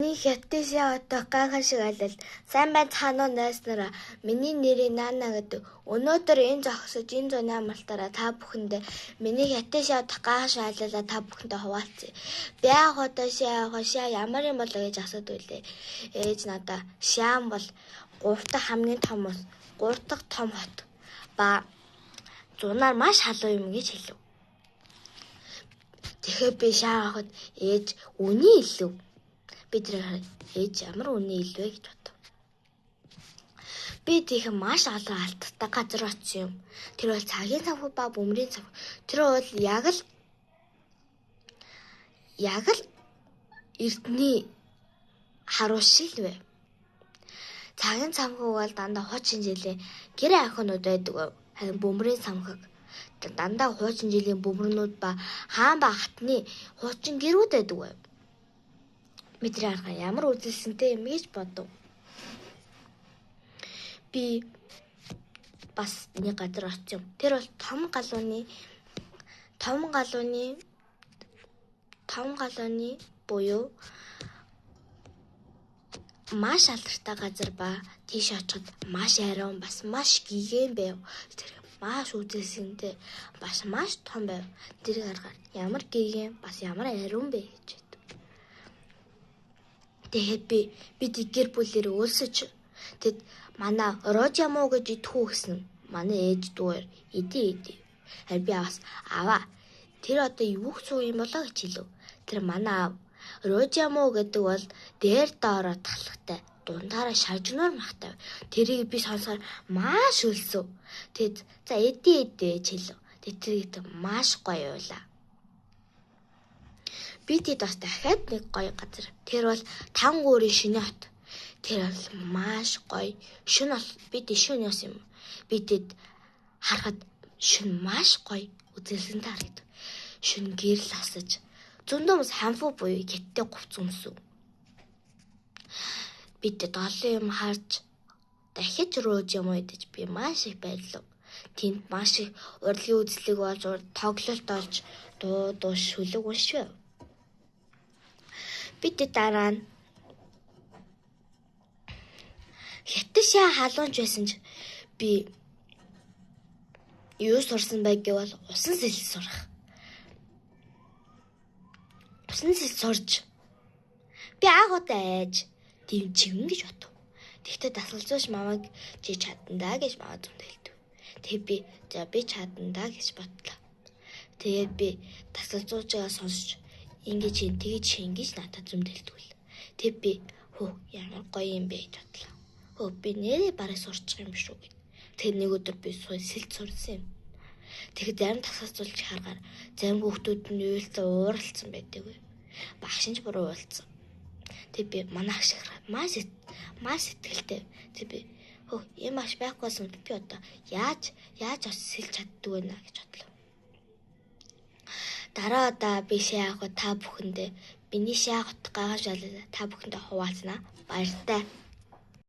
Миний хятадын одох гайхамшиг аялал. Сайн байцгаана уу найз нараа. Миний нэрийг Нана гэдэг. Өнөөдөр энэ зогсож энэ зуны амралтаараа та бүхэндээ миний хятадын одох гайхамшиг аяллаа та бүхэндээ хуваалцъя. Би анх удаа шаа ямар юм болоо гэж асуудаг үлээ. Ээж надаа Шиан бол 3 дахь хамгийн том улс, 3 дахь том хот ба зунаар маш халуун юм гэж хэлв. Тэгэхээр би шаа авахад ээж үний хэлв. Би тэр ээж ямар үнэ илвэ гэж бодов. Би тийхэн маш олон алттай газар очсон юм. Тэр бол цагийн санхүү ба бөмрийн санхүү. Тэр бол яг л эрдний харуу шиг л вэ. Цагийн санхүү бол дандаа хуучин жилийн гэр ахиунууд байдаг. Харин бөмрийн санхүүг дандаа хуучин жилийн бөмрөнүүд ба хаан ба хатны хуучин гэрүүд байдаг. Бидний арга ямар үзэлсэнтэй юм гэж бодов. Би бас нэг газар очив. Тэр бол том галууны буюу маш алдартай газар ба тийш очиход маш ариун бас маш гигэн байв. Тэр маш үзэлсэнтэй бас маш том байв. Тэр аргаар ямар гигэн бас ямар ариун бэ гэж. Тэгээд бид гэр бүлээр өлсөж тэд манай Рожамо гэж идэхүү гэсэн. Манай ээж дүүр идэ идэ. Харин би бас аваа. Тэр одоо юу ч суу юм болоо гэж хэлв. Тэр манай аав Рожамо гэдэг бол дээр доороо талхтай дундаараа шажнуур махтай. Тэрийг би сонсохоор маш өлсөв. Тэд за идэ идэ гэж хэлв. Тэд тэр маш гоё байлаа. Би тэд бас дахиад нэг гоё газар. Тэр бол Тангуурын шинэ хот. Тэр бол маш гоё. Шүн бол бид шүн яасан юм. Би тэд харахад шүн маш гоё үзэлсэнтэй харагдав. Шүн гэрэл асаж зөндөө хүмүүс ханфу буюу хятадын хувцас өмсөв. Би тэд олон юм харж дахиж рууж юм идэж би маш их баярлав. Тэнд маш их урлагийн үзлэг болж тоглолт олж дуу шүлэг уншив. Бид дараа нь хятад шаа халуунч байсан ч би юу сурсан бай гэвэл усан сэл сурах. Усан сэл сурж би анх удаа айж дэмжигэн гэж бодов. Тэгтээ дасгалзууч мамайг чи чадна даа гэж маа зөндөө хэлдэг. Тэг би за би чадна даа гэж бодлоо. Тэгээд би дасгалзуучаа сонсч ингэж хин тэгж хин гэж надад зөндөлдөг л. Тэг би хөө ямар гоё юм бэ гэж бодлоо. Хөө би нэрээ бараг сурчих юм шүү гэд. Тэр нэг өдөр би сэлд сурсан юм. Тэгэхэд зарим тасалзуулж харгаар зарим хүүхдүүд нь уйлцаа ууралцсан байдаг. Багш нь ч буруу уйлцсан. Тэг би манай агш маш сэтгэлтэй. Тэг би хөө ийм багш байхгүйсэн би одоо яаж бас сэлж чаддаг вэ гэж бодлоо. Дараа удаа би шаах та бүхэндээ миний шаах гайхаж та бүхэндээ хуваалцана. Баяртай.